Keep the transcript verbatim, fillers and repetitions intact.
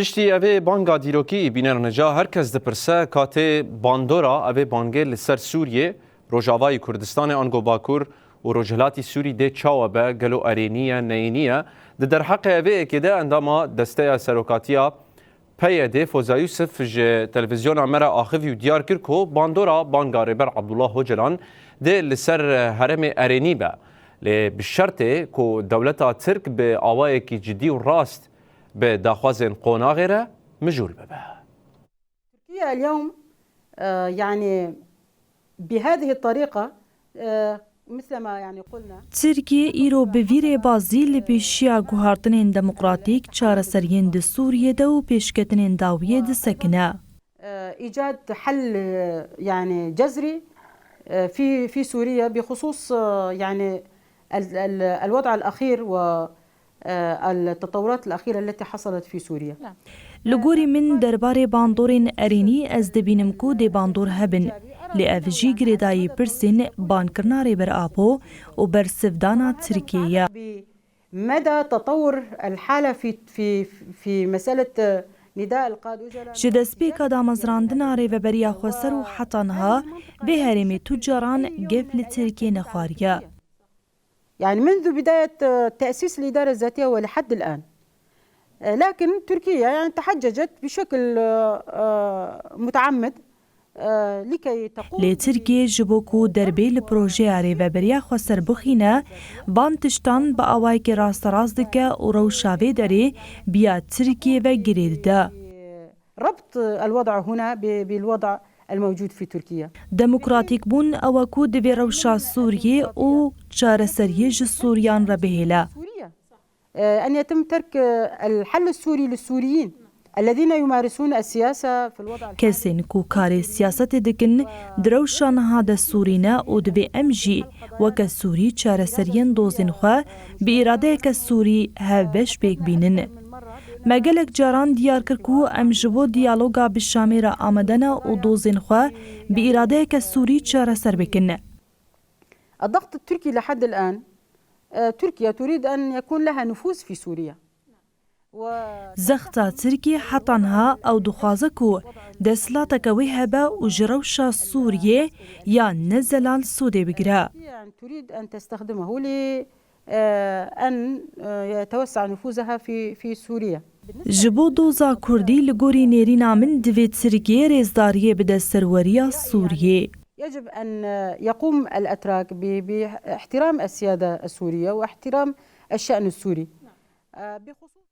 Piştî evê banga dîrokî bînernica her kes dipirse, katê bandora evê bangê li ser Sûriyê, Rojavayî Kurdistanê ango Bakur û Rojhilatî Sûrî dê çawa be, gelo erênî ye, neyênî ye? Di derheqê evê yekê de endama Desteya Serokatiya P Y D Foza Yusuf ji televîzyona me re axivî û diyar kir ku bandora banga Rêber Abdullah Ocalan dê li ser herêmê erênî be. Lê bi şertê ku dewleta Tirk bi awayekî cidî û rast bi daxwazên qonaxê re mijûl bibe. تركيا اليوم، آه، يعني بهذه الطريقة، آه، مثل ما يعني قلنا. Tirkiye îro bi vî rêbazî li pêşiya guhartinên demokratîk, çareseriyên di Sûriyê de û pêşketinên dawiyê disekine. آه، إيجاد حل، آه، يعني جذري، آه، في في سوريا بخصوص، آه، يعني ال- ال- الوضع الأخير و آه، التطورات الأخيرة التي حصلت في سوريا. Li gorî min derbarê bandorên erênî ez dibînim ku dê bandor hebin. Lê ev jî girêdayî pirsên bankirina Rêber Apo û bersivdana Tirkiyê ye. مدى تطور الحالة في في في مسألة نداء القائد أوجلان. Ji destpêka damezrandina Rêveberiya Xweser û heta niha vê herêmê tu caran gef li Tirkiyê nexwariye. يعني منذ بداية، آه، تأسيس الإدارة الذاتية ولحد الآن. آه، لكن تركيا يعني تحججت بشكل، آه، آه، متعمد، آه، لكي تقوم Lê Tirkiye ji bo ku derbê li projeya Rêveberiya Xweser bixîne, van tiştan bi awayekî rasterast dike û rewşa vê derê bi ya Tirkiye ve girê dide. ربط الوضع هنا ب- بالوضع الموجود في تركيا. Demokratîkbûn ew e ku divê rewşa Sûriyê û çareseriyê ji Sûriyan re bihêle. سوريا. آه، أن يتم ترك، آه، الحل السوري للسوريين الذين يمارسون السياسة في الوضع الحالي. Kesên ku karê siyasetê dikin, di rewşa niha de Sûrî ne û divê em jî weke Sûrî çareseriyên dozên xwe bi îradeyeke Sûrî hevbeş pêk bînin. Me gelek caran diyar kir ku em ji bo diyaloga bi Şamê re amade ne û dozên xwe bi îradeyeke Sûrî çareser bikin. الضغط التركي لحد الآن، آه، تركيا تريد أن يكون لها نفوذ في سوريا. و- Zexta Tirkiyê heta niha ew dixwaze ku desthilateke wê hebe û ji rewşa Sûriyê ya ne zelal sûdê bigire. يعني تريد أن تستخدمه ل، آه، أن، آه، يتوسع نفوذها في في سوريا. Ji bo doza Kurdî li gorî nêrîna min divê Tirkiye rêzdariyê bide serweriya Sûriyê. يجب أن يقوم الأتراك ب- باحترام السيادة السورية واحترام الشأن السوري. آه، بخصوص